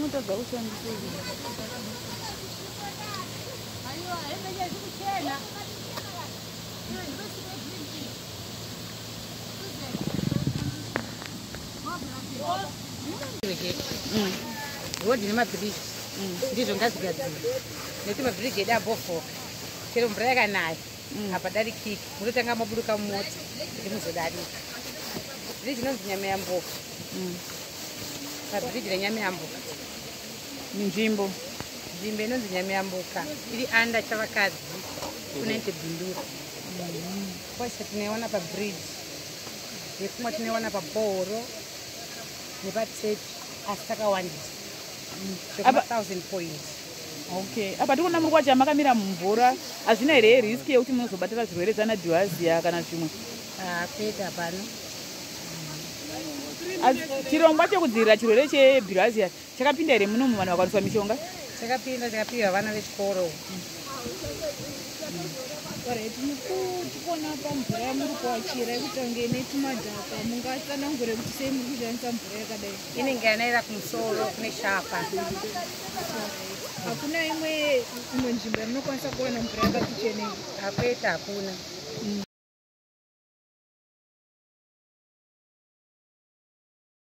Unotadza kushandisa. Rodhi nemabhiriji ndizvo ngazvigadzirwe, nekuti mabhiriji edu abofoka. Chero mvura yakanaya, hapadarikiki, munotanga maburuka mumota kuti muzodarika. Bhiriji inonzi Nyameyambuka, pabhiriji reNyameyambuka. Nzvimbo. Nzvimbo inonzi Nyameyambuka, iri under Chavakadzi, kunoite Bindura. Kwese tinoiwana pabhiriji yekumwa, tinoiwana pabhohoro nepatepi, asi takawandisa zvekuma 1000 point. Okay, apa tikuona muri kwacha makamira mumvura. Hazvina here risk yekuti munozobatira zvirwere zvana bilharzia kana zvimwe? Ah, kwete, hapana. Chirongwa chekudzivirira chirwere chebilharzia chakapinda here munomu, vanhu vakawaniswa mishonga? Chakapinda, chakapiwa vana vechikoro. Alright, tikuona pamvura yamuri kuwachira ikutange netumadhaka. Mungatsanangure kuti sei muri kushandisa mvura yakadai? Inenge yanaira kumusoro kune shafa. Hakuna imwe nzvimbo yamunokwanisa kuwana mvura yakati chenei? Akwete, hakuna.